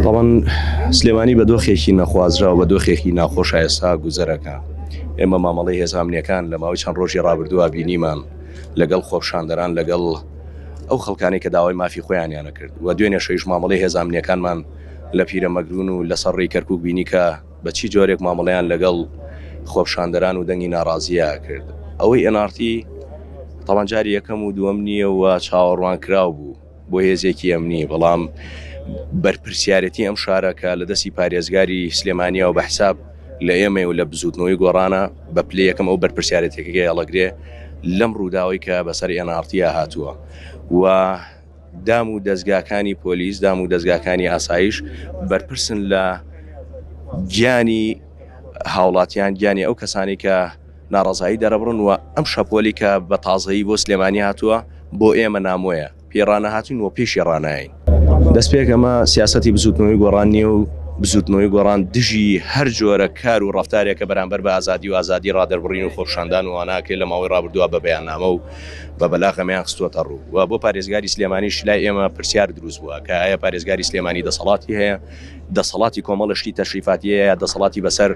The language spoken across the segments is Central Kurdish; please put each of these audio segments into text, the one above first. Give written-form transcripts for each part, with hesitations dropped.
تەبعەن سلێمانی بە دۆخێکی نەخوازراو بە دۆخێکی ناخۆشە ئێستا گوزەرەکە. ئێمە مامەڵەی هێزە ئەمنیەکان لە ماوەی چەند ڕۆژی ڕابردووە بینیمان لەگەڵ خۆپیشاندەران لەگەڵ ئەو خەڵکانەی کە داوای مافی خۆیانیانە کرد و دوێنێ شەویش مامەڵەی هێزە ئەمنیەکانمان لە پیرەمەگرون و لەسەر ڕێی کەرکوک بینی کە بە چی جۆرێک مامەڵەیان لەگەڵ خۆپیشاندەران و دەنگی ناڕازییا کرد. ئەوەی NRT تەبعەن جاری یەکەم و دووەم نییە و چاوەڕوانکراو بوو بۆ هێزێکی ئەمنی، بەڵام بەرپرسیارێتی ئەم شارە کە لە دەستی پارێزگاری سلێمانییە و بە حساب لە ئێمەیە و لە بزووتنەوەی گۆڕانە بە پلەی یەکەم ئەو بەرپرسیارێتیەکەی هەڵەگرێ لەم ڕووداوەی کە بەسەر NRT هاتووە و دام و دەزگاکانی پۆلیس، دام و دەزگاکانی ئاسایش بەرپرسن لە گیانی هاوڵاتیان، گیانی ئەو کەسانەی کە ناڕەزایی دەرەبڕن و ئەم شەپۆلی کە بە تازەیی بۆ سلێمانی هاتووە بۆ ئێمە نامۆیە، پێی ڕانەهاتوین و پێشی ڕانایەین. دەستپێک ئەمە سیاسەتی بزووتنەوەی گۆڕان نییە و بزووتنەوەی گۆڕان دژی هەر جۆرە کار و ڕەفتارێکە بەرامبەر بە ئازادی و ئازادی ڕادەربڕین و خۆپیشاندان و ئەوانە ئەکرێت لە ماوەی ڕابردووە بە بەیاننامە و بە بەلاغ ئەمەیان خستووەتە ڕوو و بۆ پارێزگاری سلێمانیش لای ئێمە پرسیار دروست بووە کە ئایا پارێزگاری سلێمانی دەسەڵاتی هەیە دەسەڵاتی کۆمەڵە شتی تەشریفاتی هەیە یا دەسەڵاتی بەسەر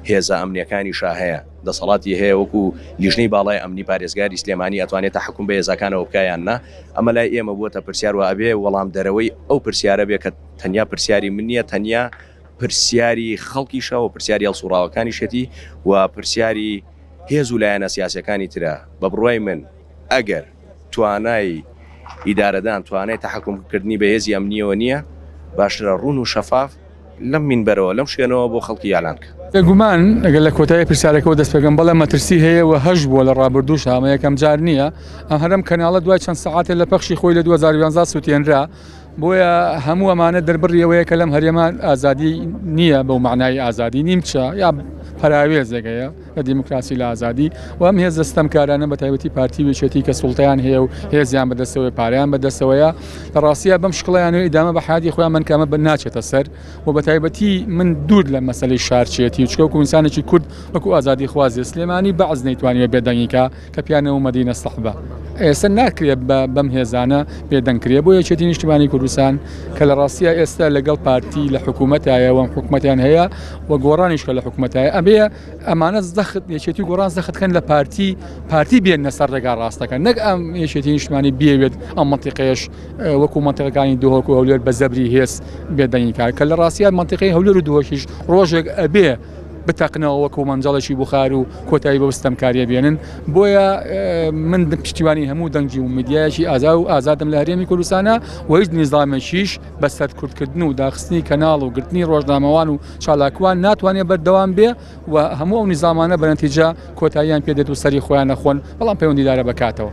هێزە ئەمنیەکانیشا هەیە دەسەڵاتی هەیە وەکو لیژنەی باڵای ئەمنی پارێزگاری سلێمانی ئەتوانێت تەحەکوم بە هێزەکانەوە بکا یان نا ئەمە لای ئێمە بووەتە پرسیار و ئەبێ وەڵامدەرەوەی ئەو پرسیارە بێ کە تەنیا پرسیاری من نییە تەنیا پرسیاری خەڵکیشە و پرسیاری هەڵسوڕاوەکانیشێتی و پرسیاری هێز و لایەنە سیاسیەکانی ترە، بە بڕوای من ئەگەر توانای ئیدارەدان، توانای تەحەکوم کردنی بە هێزی ئەمنیەوە نیە، باشترە ڕوون و شەفاف لەم مینبەرەوە، لەم شوێنەوە بۆ خەڵکی ئیعلان کە. بێگومان ئەگەر لە کۆتایی پرسیارەکەوە دەست پێکەم، بەڵێ مەترسی هەیە و هەش بووە لە ڕابردووشا، ئەمە یەکەم جار نییە، ئەم هەر ئەم کەناڵە دوای چەند سەعاتێ لە پەخشی خۆی لە 2011 سووتێنرا، بۆیە هەموو ئەمانە دەربڕی ئەوەیە کە لەم هەرێمە ئازادی نییە بەو معنای ئازادی نیمچە یا پەراوێزێک هەیە لە دیموکراسی لە ئازادی و ئەم هێزە ستەمکارانە بە تایبەتی پارتی و یەکێتی کە سوڵتەیان هەیە و هێزیان بەدەستەوەی پارەیان بەدەستەوەیە لە ڕاستیە بەم شکڵیان و ئیدامە بە حیاتی خۆیان من کەمە بە ناچێتە سەر و بە تایبەتی من دوور لە مەسەلەی شارچێتی و چکۆک و ئینسانێکی کورد وەکو ئازادی خوازی سلێمانی بەعز نەیتوانیوە بێدەنگیکە کە پیانە و مەدینە سەحبە ئێستا ناکرێت بەم هێزانە بێدەنگ کرێ بۆ یەکێتی نیشتمانی کوردستان کە لە ڕاستیە ئێستا لەگەڵ پارتی لە حکوومەتایە وەم حکوومەتیان هەیە و گۆڕانیش کە لە حکوومەتایە ئەبێ ئەمانە زەخت یەکێتی گۆڕان زەختکەن لە پارتی پارتی بێنە سەر ڕێگا ڕاستەکە نەک ئەم یەکێتی نیشتمانی بێوێت ئەم منتیقەیەش وەکو منتیقەکانی دهۆک و هەولێر بە زەبری هێز بێدەنگی کار کە لە ڕاستیان منتیقەی هەولێر و دهۆکیش ڕۆژێک ئەبێ بتەقنەوە وەکو مەنجەڵێکی بوخار و کۆتایی بەو ستەمکاریە بێنن بۆیە من پشتیوانی هەموو دەنگی و میدیایەکی ئازا و ئازادم لە هەرێمی کوردستانە و هیچ نیزامێکیش بە سەرکوتکردن و داخستنی کەناڵ و گرتنی ڕۆژنامەوان و چالاکوان ناتوانێت بەردەوام بێ و هەموو ئەو نیزامانە بە نەتیجە کۆتاییان پێدێت و سەری خۆیان نەخۆن بەڵام پەیوەندیدارە بە کاتەوە.